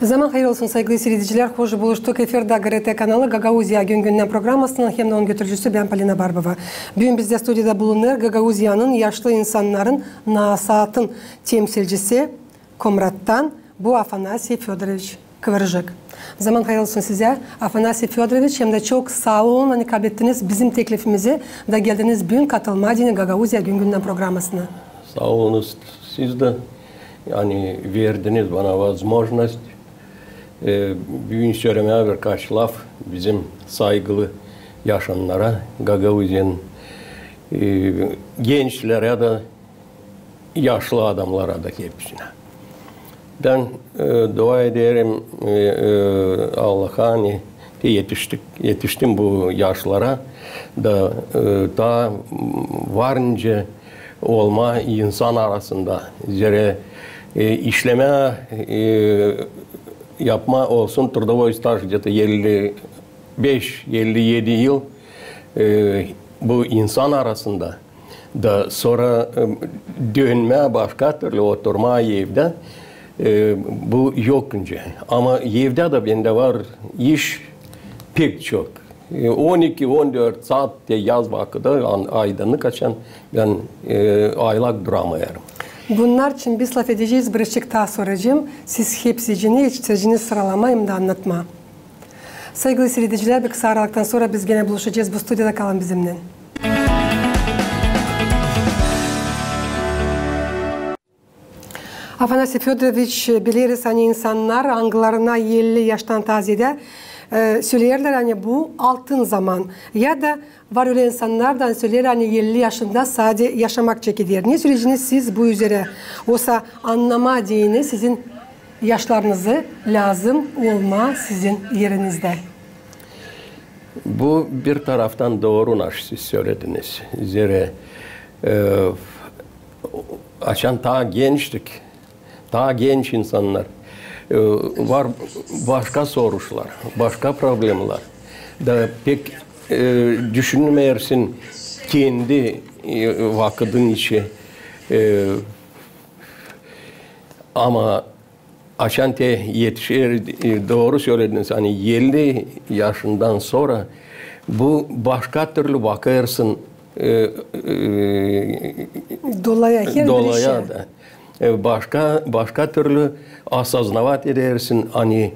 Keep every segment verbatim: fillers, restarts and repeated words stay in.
Zaman hayır olsun, saygılı siiredicilär. Hoş buluştuk. Efirdä GRT kanalı, Gagauziya gün-gündän programasının hem dä onun götürücüsü bän, Polina Barbova. Büün bizdä studiyada bulunêr Gagauziyanın yaşlı insannarın nasaatın temsilcisi Komrattan, bu Afanasiy Födoroviç Kıvırcık. Zaman hayır olsun sizä, Afanasiy Födoroviç, hem dä çok saa olun, ani kablettiniz bizim teklifimizi da geldiniz büün katılmaa deyni Gagauziya gün-gündän programasına. Saa olunuz siz dä, ani verdiniz bana возможность, e, büün sölemää birkaç laf bizim saygılı yaşannara, Gagauziyanın, e, gençlerä dä, yaşlı adamnara da hepsinä. Bän, e, dua ederim, e, e, Allaha, ani te etiştik, etiştim bu yaşlara da, e, taa var nicä olmaa insan arasında. Zerä, e, işlemää, e, yapmaa olsun трудовой стаж где-то elli beş, elli edi yıl, e, bu insan arasında. Da sora, e, dönmää başka türlü, oturmaa evdä, e, bu yok nicä. Ama evdä dä bendä var iş pek çok. E, on iki, on dört saat te yaz vakıdı, an-, aydannık açan, bän, e, aylak duramêêrım. Bunnar için biz lafedecez, biricik taa soracam. Siz hepsicini geçeceniz sıralamaa hem dä annatmaa. Saygılı siiredicilär, bir kısa aralıktan sora biz genä buluşacez bu studiyada. Kalın bizimnän. Afanasiy Födoroviç, bileriz, ani insannar, angılarına elli yaştan taa zeedä, e, söleerlär, ani bu altın zaman. Ya da var ölä insannar da söleer, ani elli yaşında sade yaşamak çekeder. Ne söleyeceniz siz bu üzerä? Osa annamaa deyni sizin yaşlarınızı lääzım olmaa sizin erinizdä. Bu bir taraftan dooru, nası siz sölediniz. Zerä, e, açan taa gençtik, taa genç insannar, e, var başka soruşlar, başka problemalar. Da pek, e, düşünmeersin kendi, e, vakıdın içi, e, ama açan te etişer, e, dooru sölediniz, ani elli yaşından sora bu başka türlü bakêrsın, e, e, Dolaya, her bir işä. Da. E, başka, başka türlü осознавать edersin, ani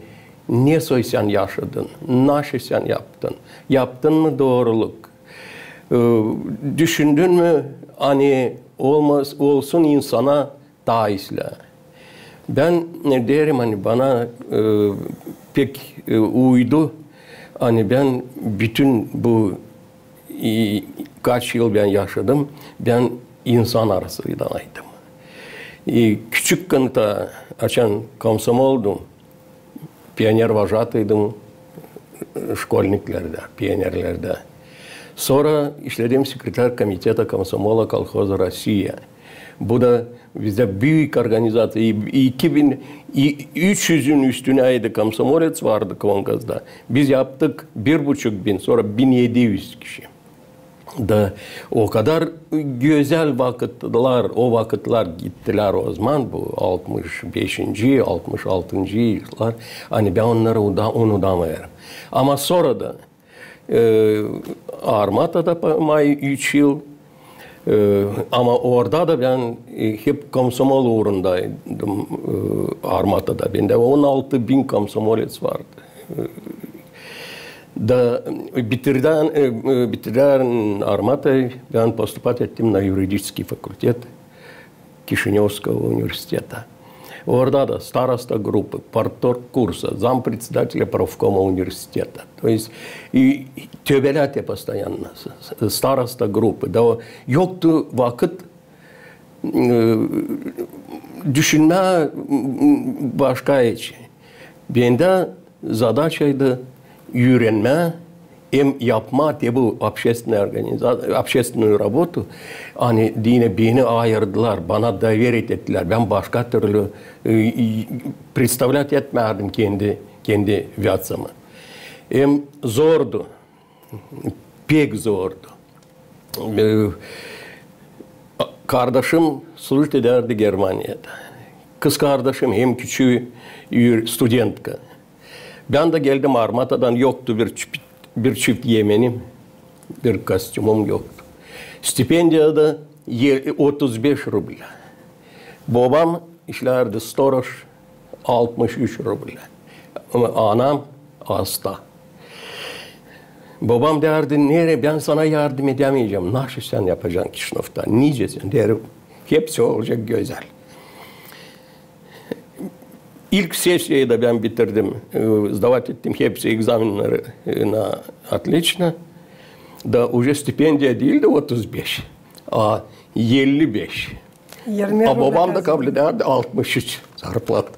ne soy sän yaşadın, nası sän yaptın, yaptın mı dooruluk, e, düşündün mü, ani olmaz, olsun insana taa islää. Bän, e, deerim, ani bana, e, pek, e, uydu, ani bän bütün bu, e, kaç yıl bän yaşadım, bän insan arasındanaydım. E, küçükkän taa, açan komsomoldum, pioner вожатыйdım, e, şkolniklerdä, pionerlerdä. Sora işledim sekretär komiteta komsomola kolhoza Rossiya. Bu da bizdä büük organizaţiya, i-, iki bin, i-, üç üzün üstünä idi komsomolets vardı kolhozda. Biz yaptık bir buçuk bin, sora bin edi üz kişi. Da o kadar gözäl vakıtlar, o vakıtlar gittilär o zaman, bu altmış beşinci, altmış altıncı yıllar. Ani bän onnarı uda-, unutamêêrım. Ama sora da, e, armatada pa-, may üç yıl, e, ama orada da bän, e, hep komsomol uurundaydım, e, armatada. Bendä on altı bin komsomolets vardı. E, Da, e, bitirdän, e, e, bitirdän armatayı, bän postupat ettim na юридический факультет Кишинёвского университета. Orada da староста группы, парторг курса, зампредседателя профкома университета. То есть, i töbelää te постоянно, s-, s-, староста группы. Da o, yoktu vakıt, e, düşünmää, m, m, başka için. Bendä zadaçaydı üürenmää hem yapmaa te bu общественную организа-, общественную работу, ani deyni beni ayırdılar, bana доверить ettilär. Bän başka türlü, e, e, представлять etmärdim kendi, kendi вяцамı. Hem zordu. Pek zordu. E, kardaşım служить edärdi Germaniyada. kızkardaşım hem küçüü üür-, studentka. Bän dä geldim Armatadan, yoktu bir çip-, bir çift yemenim, bir kostümum yoktu. Stipendiya da ye-, otuz beş rubl. Bobam işlärdi storiş, altmış üç rubl. Ama anam asta. Bobam deerdi: "Nereyi, bän sana yardım edämeyecäm. Naşı sän yapacan Kişinövda? Nicä sän?" Deerim: "Hepsi olacek gözäl." İlk sessiyayı da bän bitirdim, e, sdavat ettim hepsi egzamenneri, e, na otliçno. Da uje stipendiya diil dä otuz beş, a elli beş. A bobam da kabledärdi altmış üç zarplata.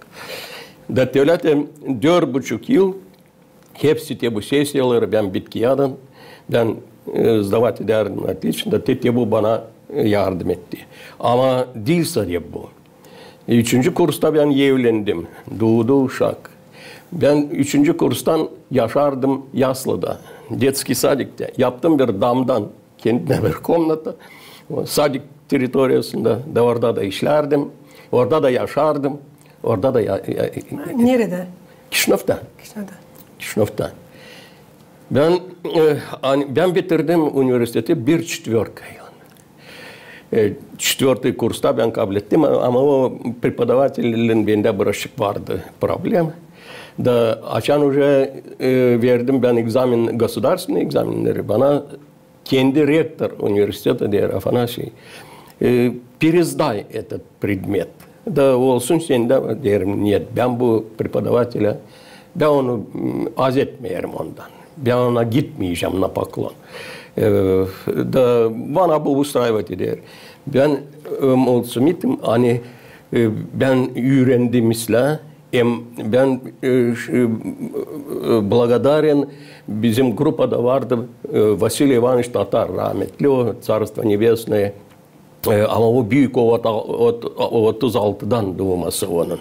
Da tölä te dört buçuk yıl hepsi te bu sessiyaları bän bitkiyädän, bän, e, sdavat edärdim otliçno, da te, te bu bana, e, yardım etti. Ama diil sade bu. Üçüncü kursta bän evlendim. Duudu uşak. Bän üçüncü kurstan yaşardım Yaslada, detskiy sadiktä. Yaptım bir damdan kendimä bir komnata. O sadik teritoriyasında, da orada da işlärdim. Orada da yaşardım. Orada da ya-, ya-, Neredä? Kişinövda. Kişinövda. Kişinövda. Bän, e, ani, bän bitirdim universiteti bir çetvertkaylan. E, çetverttıy kursta bän kablettim, ama o prepodavateller bendä birazçık vardı problem. Da açan uje, e, verdim bän egzamen, gosudarstvenıy egzamenneri, bana kendi rektor universiteta deer: "Afanasiy, e, пересдай этот предмет. Da olsun sendä." Deerim: "Нет, bän bu prepodavatelä, bän onu, m, az etmeerim ondan. Bän ona gitmeyecäm na poklon." E, da bana bu устраивает, deer. Bän, e, mulțumitim, ani, e, bän üürendim islää, hem bän, e, ş-, e, благодарен, bizim grupada vardı, e, Vasiliy İvanıç Tatar, rahmetli o, Царство Небесное. E, ama o büük, o ot-, ot-, otuz altıdan duuması onun.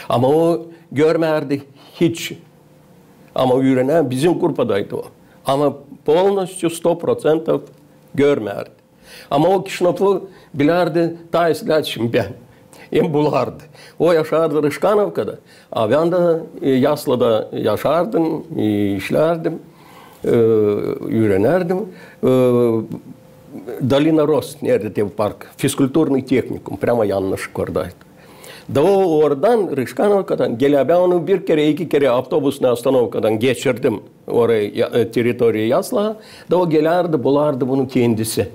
Ama o görmärdi hiç. Ama üürenä, bizim grupadaydı o. Ama полностью, сто процентов görmärdi. Ama o Kişinövu bilärdi taa islää, çim bän. Hem bulardı. O yaşardı Rışkanovkada, a bän dä, e, Yaslada yaşardım, e, işlärdim, e, üürenärdim. E, Долина роз, neredä te park, физкультурный техникум, прямо yannışık oradaydı. Da o oradan, Rışkanovkadan gelä, bän onu bir kerä, iki kerä avtobusnıy ostanovkadan geçirdim orayı, ya, e, teritoriya Yaslaa. Da o gelärdi, bulardı bunu kendisi.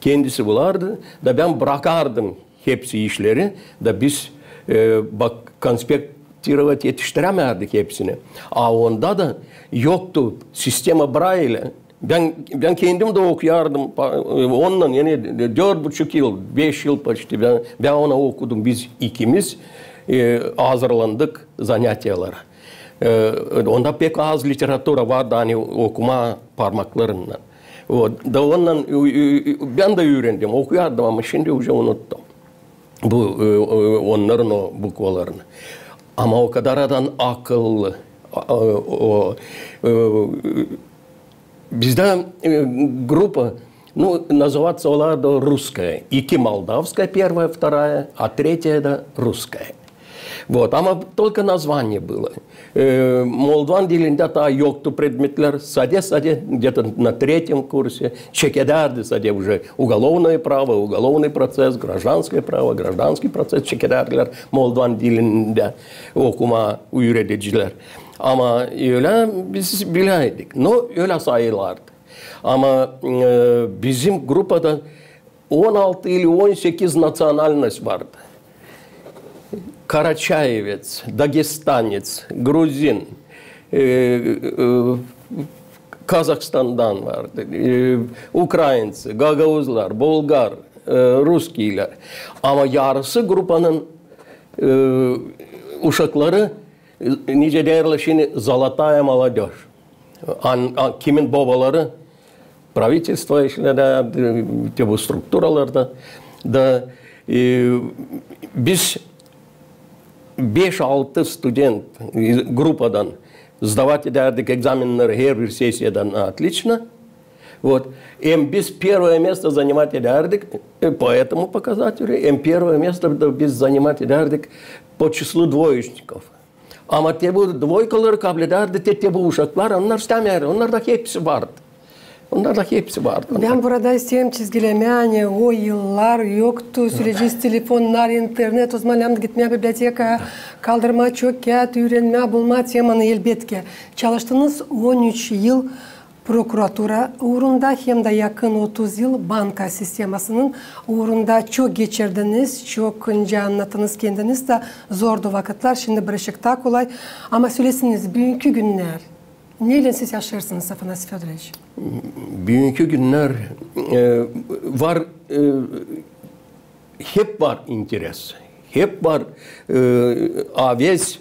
Kendisi bulardı, da bän brakardım hepsi işleri, da biz, e, bak, konspektirovat etiştiremärdik hepsini. A onda da yoktu sistema Braille. Bän, bän kendim dä okuyardım, pa-, e, ondan, yani, dört buçuk yıl, beş yıl почти bän, bän ona okudum, biz ikimiz, e, hazırlandık zanaatiyalara. E, onda pek az literatura vardı, ani okumaa parmaklarınnan. O, da ondan, e, e, bän dä üürendim, okuyardım, ama şindi uje unuttum bu, e, e, onnarın o bukvalarını. Ama o kadar adam akıllı. A, o, e, bizdä, e, grupa, ну, называться olardı русская. İki молдавская, первая, вторая, а третья da русская. Вот, ama только название было. E, moldovan dilindä taa yoktu predmetlär. Sade, sade, где-то на третьем курсе çekedärdi sade uje уголовное право, уголовный процесс, гражданское право, гражданский процесс çekedärdilär moldovan dilindä okumaa üüredicilär. Ama ölä biz biläydik. No, ölä sayılardı. Ama, e, bizim grupada on altı ili on sekiz naţionalnost vardı. Karaçayevets, dagestanets, gruzin, e, e, Kazahstandan vardı, e, ukrainţi, gagauzlar, bulgar, e, russkiylär. Ama yarısı grupanın, e, uşakları, e, nicä deerlär şindi, золотая молодёжь. An-, an-, kimin bobaları правительство işlerdä, te bu strukturalarda. Da, e, biz beş-altı student, e, grupadan sdavat edärdik egzamenneri herbir sessiyadan отлично. Вот. Hem biz первое место занимать edärdik, e, по этому показателю, hem первое место da biz занимать edärdik по числу двоечников. Ama te bu dvoykaları kabledärdi, te, te bu uşaklar, onnar istämeer, onnarda hepsi vardı. Onnarda hepsi vardı. Bän burada isteerim çizgilemää, ani o yıllar yoktu, söleyecez, telefonnar, internet, o zaman lääzımdı gitmää bibliotekaya, kaldırmaa çok kiyat, üürenmää, bulmaa temanı, elbetki. Çalıştınız on üç yıl prokuratura uurunda hem dä yakın otuz yıl banka sistemasının uurunda. Çok geçirdiniz, çok nicä annattınız kendiniz dä, zordu vakıtlar, şindi bir ışık taa kolay. Ama sölesin, büünkü günnär, neylän siz yaşêêrsınız, Afanasiy Födoroviç? Büünkü günnär, e, var, e, hep var interes, hep var, e, aves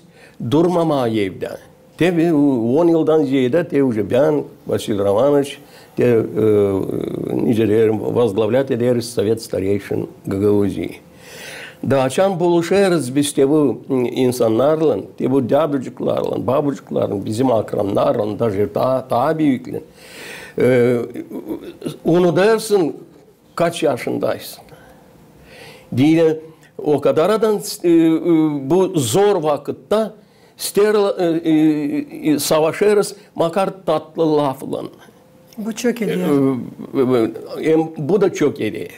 durmamaa evdä. Te bir on yıldan zeedä te uje bän, Vasiliy Romanoviç, te, e, nicä deerim, возглавлять ederiz Sovet stareyşin Gagauzii. Da açan buluşêrız biz te bu, m, insannarlan, te bu däducuklarlan, babucuklarlan, bizim akrannarlan, daje taa, taa büüklän, e, unudêrsın, kaç yaşındaysın. Diil, o kadar adam, e, e, bu zor vakıtta isteer, e, e, e, savaşêrız makar tatlı laflan. Bu çok eder. E, e, e, hem bu da çok eder.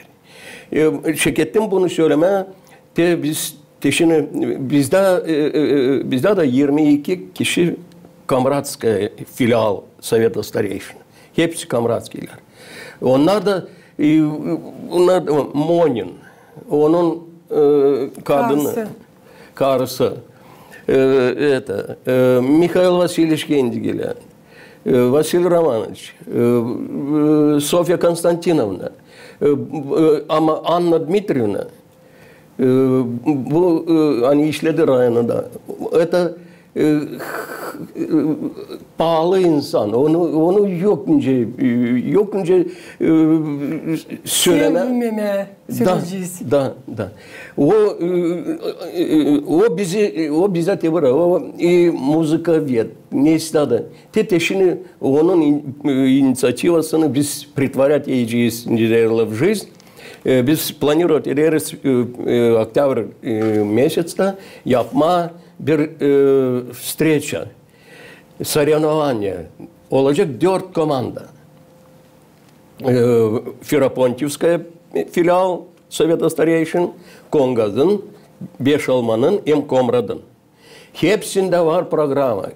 E, çekettim bunu sölemää, te biz, te şindi bizdä, e, e, e, bizdä dä irmi iki kişi Komratskaya filial Soveta stareyşin. Hepsi komratskiylär. Onnar da, e, onnar da Monin, onun, e, kadını, karısı. Karısı. E, это, e, Mihail Vasiliç Gendigilä, e, Vasiliy Romanoviç, e, e, Sofya Konstantinovna, e, e, ama Anna Dmitrievna, e, bu, e, ani işledi rayonunda. Это, e, paalı insan. Onu, onu yok nicä, e, yok nicä, e, sölemää. Sevmemää. Da, söleyecez. Da, da. O, e, e, o bizi, o bizdä te var, o, e, muzikoved, neysä da. Te, te şindi onun in-, e, iniţiativasını biz претворять edecez, nicä deerlär, в жизнь. E, biz planirovat ederiz, e, e, oktäbr, e, meseţtä yapmaa bir, e, встреча, соревнования. Olacek dört komanda. E, Feropontievskaya filial Soveta stareyşin, Kongazın, Beşalmanın hem Komradın. Hepsindä var programa.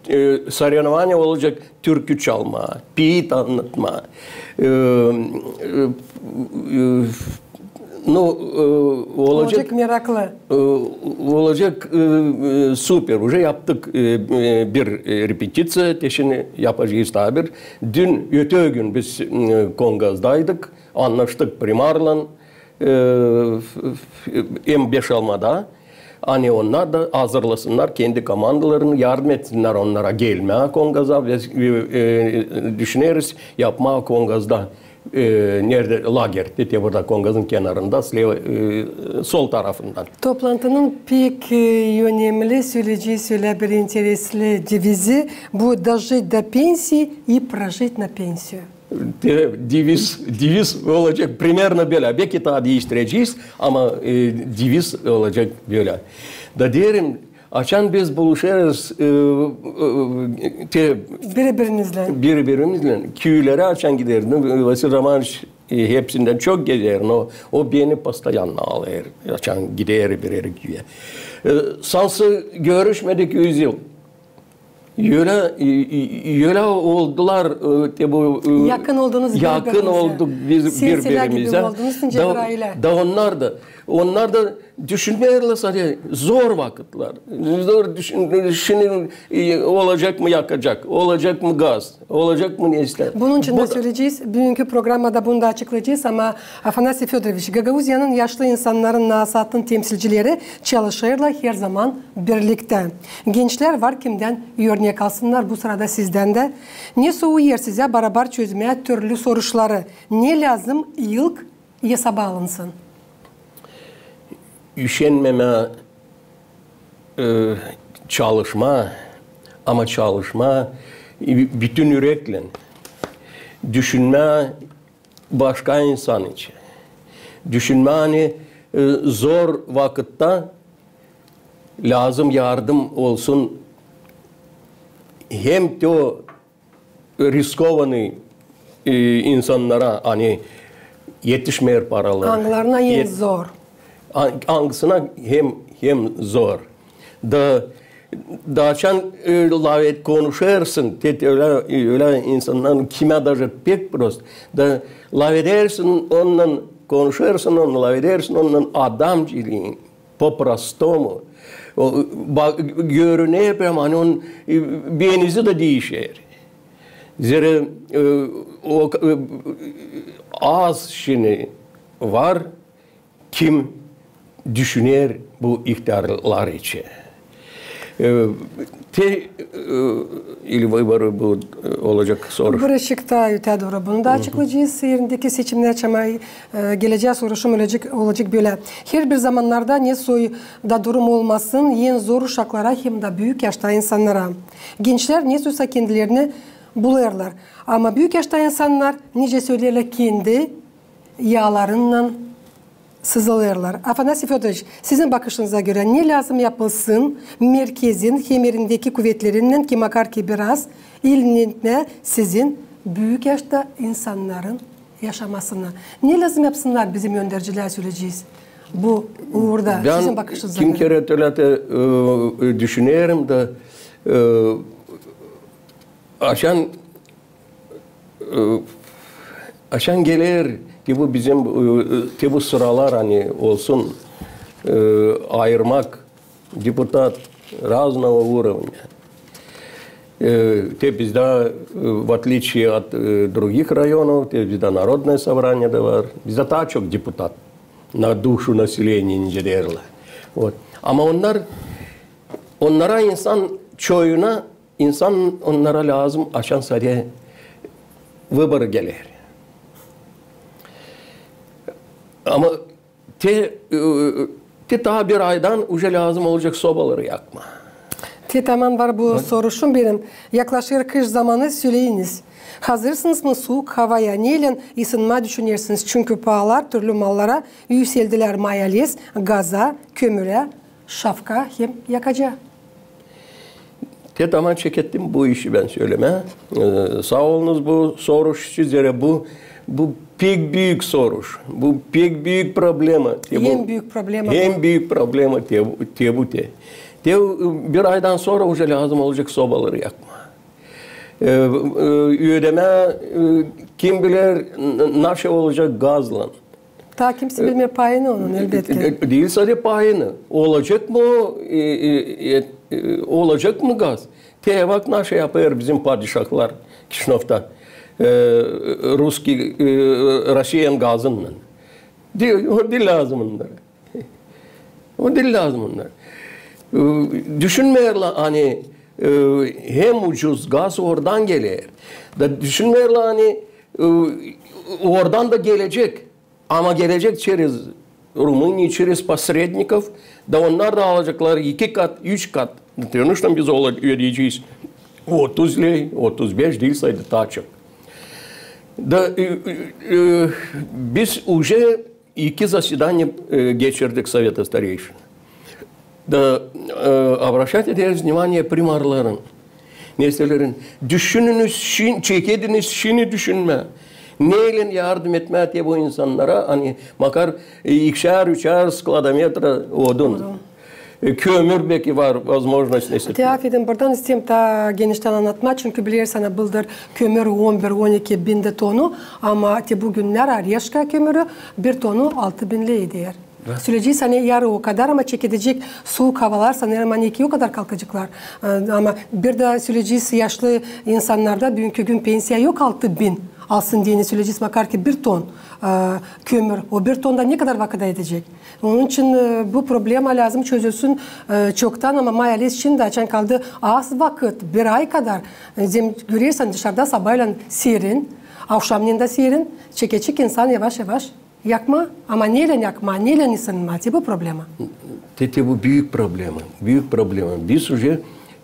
E, соревнования olacek türkü çalmaa, piit annatmaa. E, e, e, nu, e, olacek, olacek meraklı. E, olacek, e, e, super. Uje yaptık, e, e, bir, e, repetiţiya, te şindi yapacez taa bir. Dün, ötögün biz, e, Kongazdaydık, annaştık primarlan, e, hem Beşalmada, ani onnar da hazırlasınnar kendi komandalarını, yardım etsinnär onnara gelmää Kongaza. Biz, e, e, düşüneriz yapmaa Kongazda, e, neredä, lager, te burada Kongazın kenarında, слева, e, sol tarafından. Toplantının pek, e, önemli, söleyecez, ölä bir interesli devizi bu: дожить до пенсии и прожить на пенсию. Te, deviz, deviz olacek primerno bölä. Beki taa diiştirecez, ama, e, deviz olacek bölä. Da deerim, açan biz buluşêrız, e, e, te biri-birimizlän, biri-birimizlän, küülerä açan gideriz. Nu, Vasiliy Romanoviç, e, hepsindän çok gezer, no o beni постоянно alêr, açan gider bir erä küüyä. E, sansı görüşmedik üz yıl. Ölä, e, e, ölä oldular, e, te bu, e, yakın oldunuz, yakın biri-birinizä olduk biz biri-birimizä. Sensä gibi oldunuz, nicä bir aylä. Da onnar da, onnar da düşünerlär, zor vakıtlar. Zor düşün-, şindi, e, olacek mı yakacek, olacek mı gaz, olacek mı neysä. Bunun için dä söleyecez, büünkü programada bunu da açıklayacez, ama Afanasiy Födoroviç, Gagauziyanın yaşlı insannarın nasaatın temsilcileri çalışêrlar herzaman birliktä. Gençlär var kimdän örnek alsınnar, bu sırada sizdän dä. Ne soruyor sizä barabar çözmää türlü soruşları? Ne lääzım ilk esaba alınsın? Üşenmemää, e, çalışmaa, ama çalışmaa, e, bütün üreklän. Düşünmää başka insan için. Düşünmää, ani, e, zor vakıtta lääzım yardım olsun hem te o riskovanıy, e, insannara, ani etişmeer paralar. Angılarına en zor. An-, angısına hem, hem zor. Da, da açan, e, lafet konuşêrsın, te, ölä, ölä insannarın, kimä daje pek prost. Da lafedersin onunnan, konuşêrsın onunnan, lafedersin onunnan adamcılın, po-prostomu. O, ba-, görüner, prama, ani onun, e, benizi dä diişer. Zerä, e, o, e, az şindi var, kim düşüner bu ihtärlar için. E, te, e, ili vıborı bu, e, olacek soruş. Birazcık taa ötää dooru. Bunu da açıklayacez. Erindeki seçimnär açan, e, gelecää soruşum olacek, olacek bölä. Herbir zamannarda ne soy da durum olmasın, en zor uşaklara hem dä büük yaşta insannara. Gençlär ne soysa kendilerini bulêrlar. Ama büük yaşta insannar, nicä söleerlär, kendi yaalarınnan sızılêrlar. Afanasiy Födoroviç, sizin bakışınıza görä, ne lääzım yapılsın merkezin hem erindeki kuvetlerinnän, ki makar ki biraz ilginnetmää sizin büük yaşta insannarın yaşamasını? Ne lääzım yapsınnar bizim öndercilär, sölecez, bu uurda, sizin bakışınıza görä? Bän kim kerä ölä te, e, e, düşünerim da, e, açan e, açan geler, te bu bizim, e, e, te bu sıralar, ani olsun, e, ayırmak deputat разного уровня. E, te bizdä, e, в отличие от, e, других районов, te bizdä Народное собрание da var. Bizdä taa çok deputat на душу населения, nicä deerlär. Вот. Ama onnar, onnara insan çoyuna İnsan onnara lääzım, açan sade vıborı geler. Ama te, e, te taa bir aydan uje lääzım olacek sobaları yakmaa. Te taman var bu soruşum benim. Yaklaşêr kış zamanı, söleyiniz. Hazırsınız mı suuk havaya? Neylän isınmaa düşünersiniz? Çünkü paalar türlü mallara üüseldilär, mayalez, gaza, kömürä, şafka hem yakacaa. Te taman çekettim bu işi bän sölemää. E, saa olunuz bu soruş için, zerä bu, bu pek büük soruş. Bu pek büük problema. Te bu en büük problema. En büük problema te, te bu te. Te, e, bir aydan sora uje lääzım olacek sobaları yakmaa. E, e, ödemää, e, kim biler, n-, naşey olacek gazlan. Taa kimsey bilmeer payını onun, elbetki. E, e, diil sade payını. Olacek mı o, e, e, e, e, olacek mı gaz? Te bak, naşey yapêr bizim padişahlar Kişinövda, e, русский, e, Rusiyanın gazınnan. Diil, o diil lääzım onnara. O diil lääzım onnara. E, düşünmeerlär, ani, e, hem ucuz gaz oradan geler. Da düşünmeerlär, ani, e, oradan da gelecek. Ama gelecek через Румынию, через посредников, da onnar da alaceklar iki kat, üç kat. Конечно, biz ola-, ödeyecez otuz ley, otuz beş, diil sade taa çok. Da, e, e, e, biz uje iki zasedaniya, e, geçirdik Совета старейшин. Da, e, обращать ederiz внимание primarların, nesnelerin. Düşününüz şin-, çekediniz şindi düşünmää. Neylän yardım etmää te bu insannara, ani makar, e, ikişär, üçär skladometra odun. Odun. E, kömür beki var, возможность nesnä. Te afedin, buradan isteerim taa geniştän annatmaa, çünkü bilersin, ani bıldır kömür on bir, on iki bin dä tonu, ama te bu günnär Oreşka kömürü bir tonu altı bin ley eder. Sölecez, ani yarı o kadar, ama çekedecek suuk havalar, sanêrım, ani iki o kadar kalkaceklar. E, ama bir dä sölecez, yaşlı insannarda büünkü gün pensiya yok altı bin alsın deyni, sölecez, makar ki bir ton, e, kömür. O bir ton da ne kadar vakıda edecek? Onun için, e, bu problema lääzım çözülsün, e, çoktan, ama mayalez şindi, açan kaldı az vakıt, bir ay kadar. E, zem görersin, dışarda sabaylan serin, avşamnen dä serin, çekecek insan yavaş-yavaş yakmaa, ama neylän yakmaa, neylän isınmaa, te bu problema. Te, te bu büük problema, büük problema. Biz uje,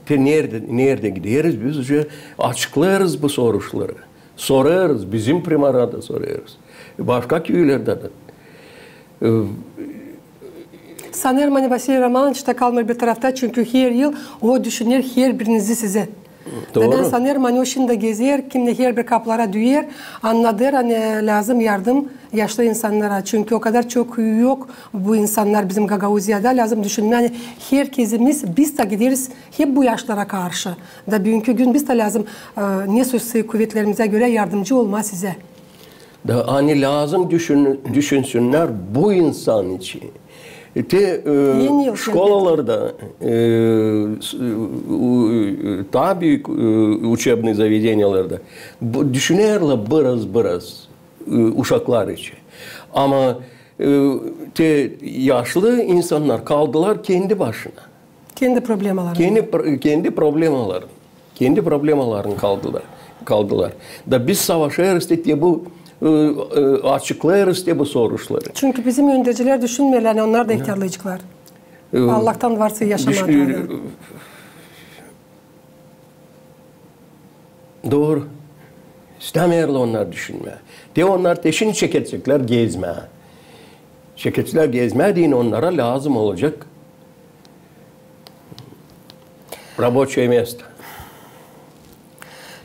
te neredä, neredä gideriz, biz uje açıklêêrız bu soruşları. Sorêrız, bizim primara da sorêrız. Başka küülerdä dä. E, Sanêrım, ani Vasiliy Romanoviç tä kalmêêr bir tarafta, çünkü her yıl o düşüner herbirinizi, sizi. Dooru. Da bän sanêrım, ani o şindi gezer, kimdä herbir kapılara düüyer, annadêr, ani lääzım yardım yaşlı insannara. Çünkü o kadar çok yok bu insannar bizim Gagauziyada. Lääzım düşünmää, ani herkezimiz, biz dä gideriz hep bu yaşlılara karşı. Da büünkü gün biz dä lääzım, e, ne sosy kuvetlerimizä görä yardımcı olmaa sizä. Da ani lääzım düşün-, düşünsünnär bu insan için. E, te, e, şkolalarda, e, s-, u-, u-, taa büük, e, учебный заведенияларда bu, düşünerlär biraz-biraz, e, uşaklar için. Ama, e, te yaşlı insannar kaldılar kendi başına. Kendi problemaları. Kendi pro-, kendi problemaların. Kendi problemaların kaldılar. Kaldılar. Da biz savaşêrız te, te bu, e, e, açıklêêrız te bu soruşları. Çünkü bizim öndercilär düşünmeerlär, ani onnar da ihtärlayaceklar. E, Allahtan varsa yaşamaa düş-, Dooru. İstämeerlär onnar düşünmää. Te onnar te şindi çeketsärlär gezmää. Çeketsärlär gezmää deyni, onnara lääzım olacek рабочее место.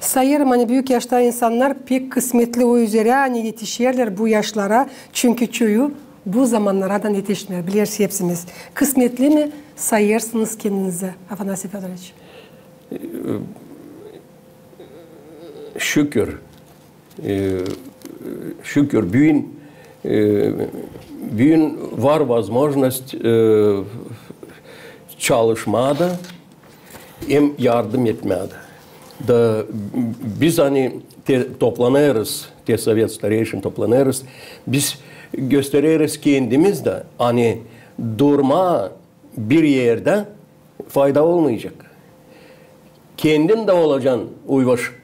Sayêrım, ani büük yaşta insannar pek kısmetli o üzerä, ani etişerlär bu yaşlara, çünkü çoyu bu zamannaradan etişmeer. Bileriz hepsimiz. Kısmetli mi sayêrsınız kendinizi, Afanasiy Födoroviç? Şükür. E, şükür, büün, e, büün var возможность, e, çalışmaa da hem yardım etmää dä. Da biz ani te toplanêrız, te Совет старейшин toplanêrız, biz göstereriz kendimiz dä, ani durmaa bir erdä fayda olmayacek. Kendin dä olacan uyvaşık.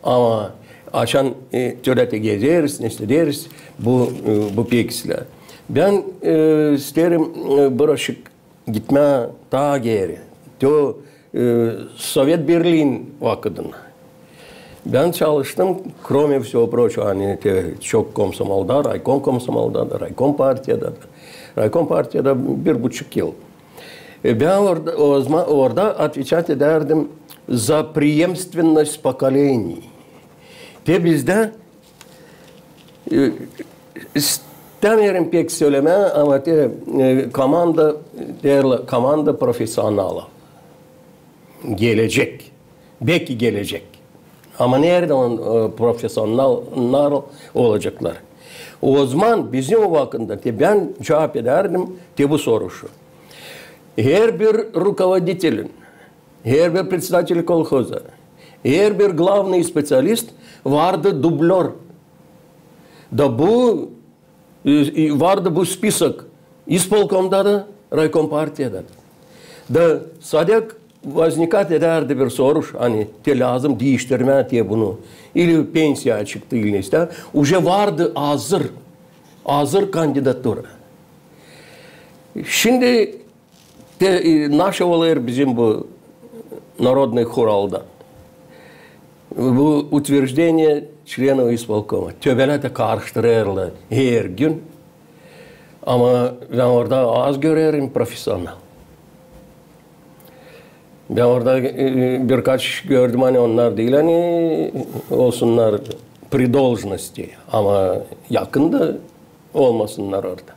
Ama açan, e, tölä te gezeriz, neysä deriz, bu, e, bu pek islää. Bän, e, isteerim, e, birazcık gitmää taa geeri. Te o, e, Sovet Birliin vakıdına. Bän çalıştım, кроме всего прочего, ani te çok komsomolda, raykom komsomolda da, raykom partiyada da. Raykom partiyada bir buçuk yıl. E, bän orada, o zaman orada отвечать edärdim за преемственность поколений. Te bizdä, e, istämeerim pek sölemää, ama te, e, komanda, deerlär, komanda profesionalov. Gelecek. Beki gelecek. Ama neredä o, e, profesionallar olaceklar? O zaman bizim o vakıdında te bän cuvap edärdim te bu soruşu. Herbir rukovoditelin, herbir председатель колхоза, herbir главный специалист vardı dublör. Da bu, e, e, vardı bu spisak ispolkomda da, raykom partiyada da. Da sadek возникать edärdi bir soruş, ani te lääzım diiştirmää te bunu, ili pensiya çıktı, ili neysä. Уже vardı azır, azır kandidatura. Şindi te, e, naşey olêr bizim bu Народный хуралda. Bu утверждение членов исполкома. Töbelää te karıştırêrlar her gün. Ama bän orada az görerim profesional. Bän orada, e, birkaç gördüm, ani onnar diil, ani olsunnar при должности, ama yakın da olmasınnar orada.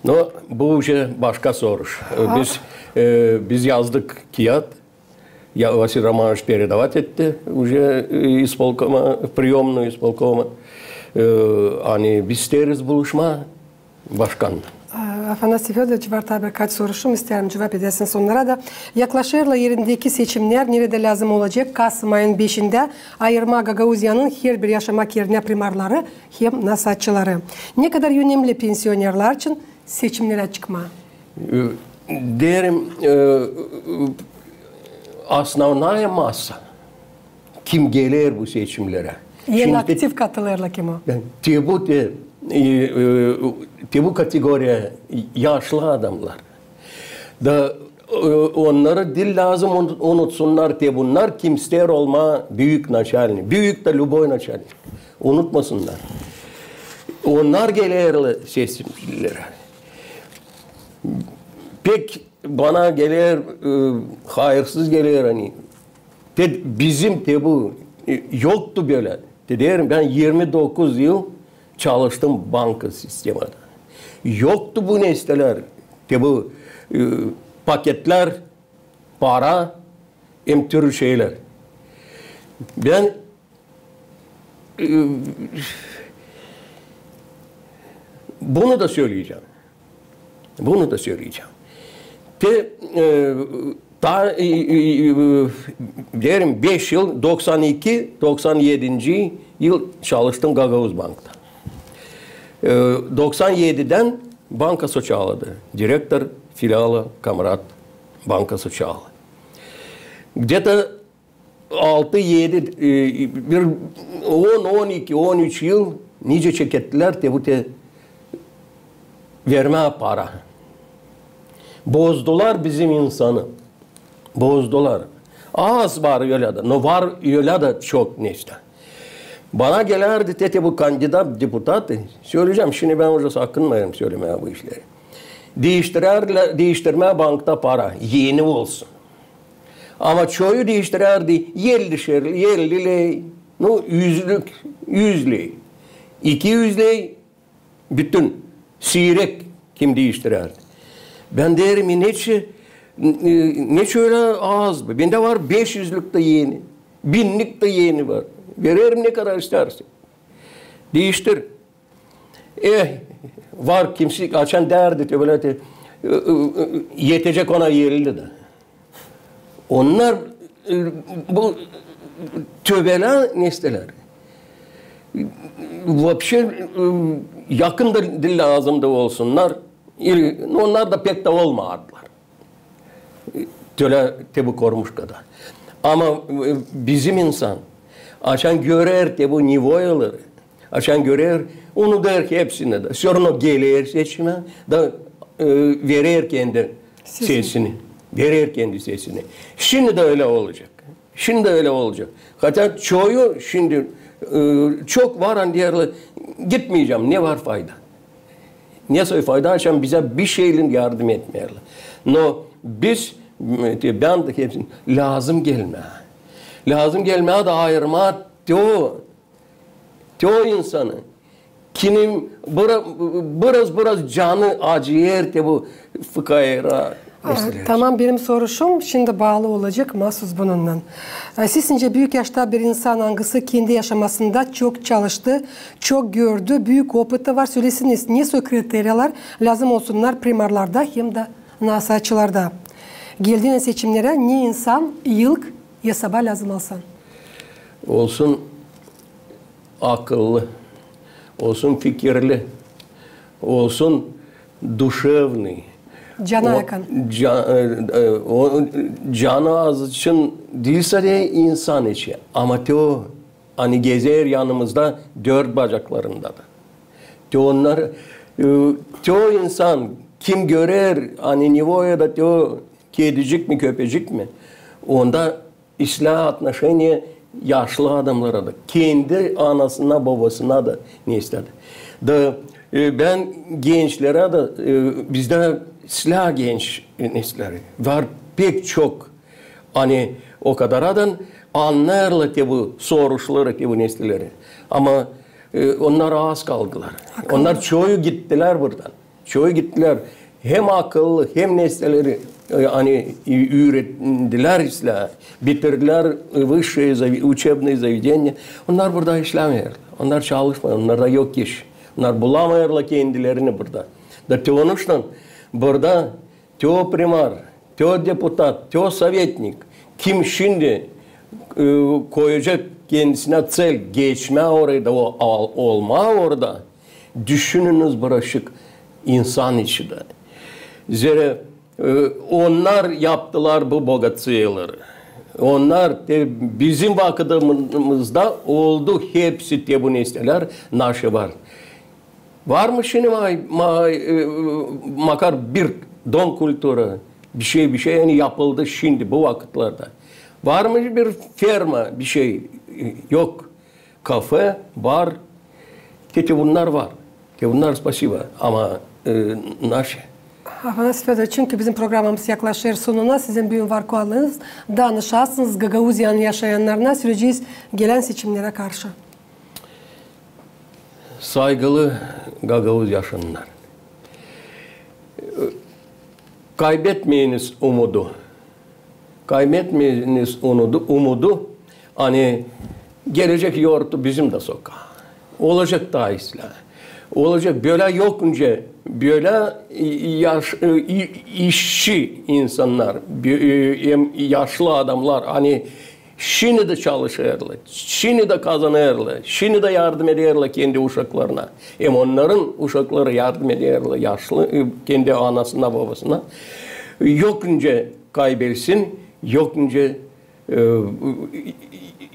Но bu уже başka soruş. E, biz, e, biz yazdık kiyat, Ya, Vasiliy Romanoviç передавать etti уже, e, исполкома, приёмную исполкома. E, ani biz isteeriz buluşmaa başkannan. E, Afanasiy Födoroviç, var taa birkaç soruşum, isteerim cuvap edäsiniz onnara da. Yaklaşêrlar erindeki seçimnär, neredä lääzım olacek kasım ayın beşindä ayırmaa Gagauziyanın herbir yaşamak erinä primarları hem nasaatçıları. Ne kadar önemli pensionerlär için seçimnerä çıkmaa? E, deerim, e, основная масса, kim geler bu seçimnerä. En aktiv katılêrlar kim o? Te bu, te, e, e, te bu kategoriya yaşlı adamnar. Da e, onnarı diil lääzım unut-, unutsunnar, te bunnar kim isteer olmaa büük naçalnik, büük da lüboy naçalnik. Unutmasınnar. Onnar gelerlär seçimnerä. Pek bana geler, e, hayırsız geler, ani te bizim te bu, e, yoktu bölä. Te deerim, bän irmi dokuz yıl çalıştım banka sistemada. Yoktu bu nesnelär, te bu, e, paketlär, para, hem türlü şeylär. Bän, e, bunu da söleyecäm. Bunu da söleyecäm. Te, e, ta, e, e, e, deerim, beş yıl, doksan iki, doksan edinci yıl çalıştım Gagauz bankta. E, doksan edidän banka soçaladı. Direktor filiala Komrat banka soçaladı. Где-то altı, edi, e, bir on, on iki, on üç yıl nicä çekettilär te bu te vermää para. Bozdular bizim insanı. Bozdular. Az var ölä dä, no var ölä dä çok nesnä. Bana gelärdi te, te bu kandidat deputatı, söleyecäm, şindi bän uje sakınmêêrım sölemää bu işleri. Diiştirärlär, diiştirmää bankta para, eni olsun. Ama çoyu diiştirärdi ellişer, elli ley, nu, üzlük, üz ley, iki üz ley, bütün, siirek kim diiştirärdi. Bän deerim, e, neçin, e, neçin ölä az bu? Bendä var beş üzlük tä eni, binnik tä eni var. Vererim, ne kadar istärsän. Diiştir. E, var kimsä, açan deerdi, te bölä te, e, e, e, etecek ona elli dä. Onnar, e, bu tövbelä nesnelär. Вообще, e, yakın da diil lääzımdı olsunnar. İli, onnar da pek dä olmadılar. Tölä te bu kormuşkada. Ama, e, bizim insan, açan görer te bu nivoyaları, açan görer, unudêr hepsini dä. Всё равно geler seçimä da, e, verer kendi sesini. Verer kendi sesini. Şindi dä ölä olacek. Şindi dä ölä olacek. Хотя çoyu şindi, e, çok var, ani deerlär, gitmeyecäm, ne var fayda? Ne soy fayda, açan bizä bir şeylän yardım etmeerlär. No biz, m, te, bän dä hepsini, lääzım gelmää. Lääzım gelmää da ayırmaa te o, te o insanı, kinin bira-, biraz, biraz canı acıyêr te bu fıkaara. Aa, tamam, benim soruşum şindi baalı olacek maasuz bununnan. E, sizincä büük yaşta bir insan, angısı kendi yaşamasında çok çalıştı, çok gördü, büük opıtı var, sölesin, ne soy kriteriyalar lääzım olsunnar primarlarda hem dä nasaatçılarda? Geldin seçimnerä, ne insan ilk esaba lääzım alsan? Olsun akıllı, olsun fikirli, olsun душевный. Cana yakın. Canı az için diil sade insan için, ama te o, ani gezer yanımızda dört bacaklarında da. Te onnar, e, te o insan, kim görer, ani nivoyada te o kedicik mi, köpecik mi, onda islää отношение yaşlı adamlara da, kendi anasına, bobasına da nesnä dä. Da, e, bän gençlerä dä, e, bizdä islää genç nesnelär var pek çok, ani o kadar adan annêêrlar te bu soruşları, te bu nesneleri. Ama, e, onnar az kaldılar. Onnar çoyu gittilär buradan. Çoyu gittilär. Hem akıllı, hem nesneleri, e, ani ü-, üüredilär islää, bitirdilär, e, высшие зави-, учебные заведения. Onnar burada işlämeerlär. Onnar çalışmêêr, onnarda yok iş. Onnar bulamêêrlar kendilerini burada. Da te onuştan burada te o primar, te o deputat, te o sovetnik, kim şindi, e, koyacek kendisinä цель geçmää orayı da o, al-, olmaa orada, düşününüz, baraşık insan içi dä. Zerä, e, onnar yaptılar bu богатырları. Onnar te bizim vakıdımızda oldu hepsi te bu nesnelär, naşı var. Var mı şindi ma-, ma-, e, makar bir dom kulturı, Bir şey, bir şey, ani yapıldı şindi, bu vakıtlarda. Var mı bir ferma, bir şey? Yok. Kafe var. Keti bunnar var. Keti bunnar, спасибо. Ama e, naşe? Afanasiy Födoroviç, çünkü bizim programamız yaklaşêr sonuna, sizin büün var kulağınız, danışasınız Gagauziyanın yaşayannarına, sürecez gelän seçimnerä karşı. Saygılı gagauz yaşınnar, kaybetmeyiniz umudu. Kaybetmeyiniz umudu, umudu, ani gelecek yortu bizim dä sokaa. Olacek taa islää. Olacek bölä yokunca, bölä yaş-, i-, işçi insannar, bö-, e, hem yaşlı adamnar, ani şindi dä çalışêrlar, şindi dä kazanêrlar, şindi dä yardım ederlär kendi uşaklarına. Hem onnarın uşakları yardım ederlär yaşlı, e, kendi anasına, babasına. Yokunca kaybetsin, yokunca, e,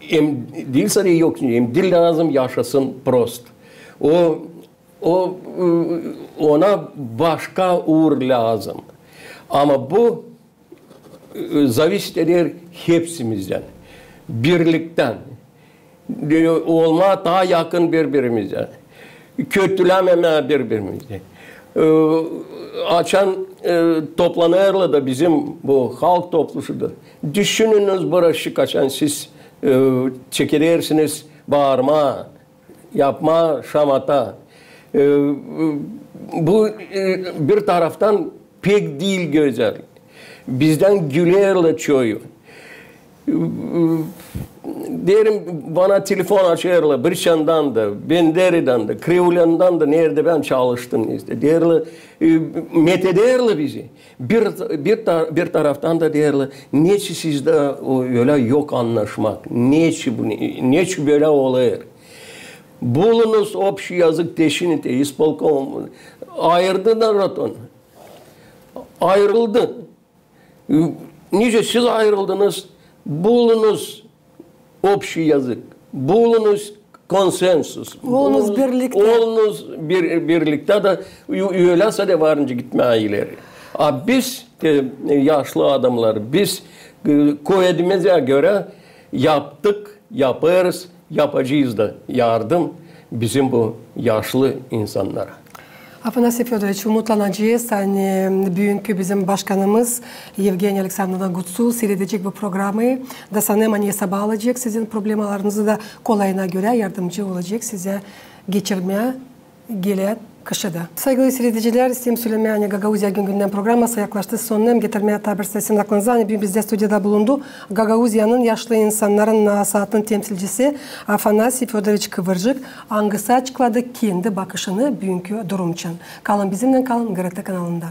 hem diil sade yokunca, hem diil lääzım yaşasın prost. O, o, e, ona başka uur lääzım. Ama bu e, zavisit eder hepsimizdän. Birliktän. E, olmaa taa yakın biri-birimizä. Kötülämemää biri-birimizä. E, açan, e, toplanêrlar da bizim bu halk topluşu da. Düşününüz, baraşık, açan siz, e, çekedersiniz baarmaa, yapmaa şamata. E, bu, e, bir taraftan pek diil gözäl. Bizdän gülerlär çoyu. E, deerim, bana telefon açêrlar Briçandan da, Benderidän dä, Kriulandan da, neredä bän çalıştım, işte. Deerlär, e, metederlär bizi. Bir, bir, ta-, bir taraftan da deerlär, neçin sizdä o, ölä yok annaşmak, neçin bu, ne-, neçin bölä olêr? Bulunuz общий язык, deşin te, исполком. Ayırdı narod onu. Ayırıldı. Nicä siz ayırıldınız? Bulunuz общий язык. Bulunuz konsensus. Olunuz birliktä. Olunuz bir, birliktä da ü-, ölä sade varınca gitmää ileri. A biz, e, yaşlı adamnar, biz, e, kuvedimizä görä yaptık, yapêrız, yapacez da yardım bizim bu yaşlı insannara. Afanasiy Födoroviç, umutlanacez, ani büünkü bizim başkanımız Yevgeniya Aleksandrovna Gutsu siiredecek bu programayı da sanêrım, ani hesaba alacek sizin problemalarınızı da kolayına görä yardımcı olacek sizä geçirmää gelä kışa da. Saygılı siiredicilär, isteerim sölemää, ani Gagauziya gün-gündän programası yaklaştı sonuna, hem getirmää taa bir sizin aklınıza, ani büün bizdä studiyada bulundu Gagauziyanın yaşlı insannarın nasaatın temsilcisi Afanasiy Födoroviç Kıvırcık, angısı açıkladı kendi bakışını büünkü durum için. Kalın bizimnän, kalın GRT kanalında.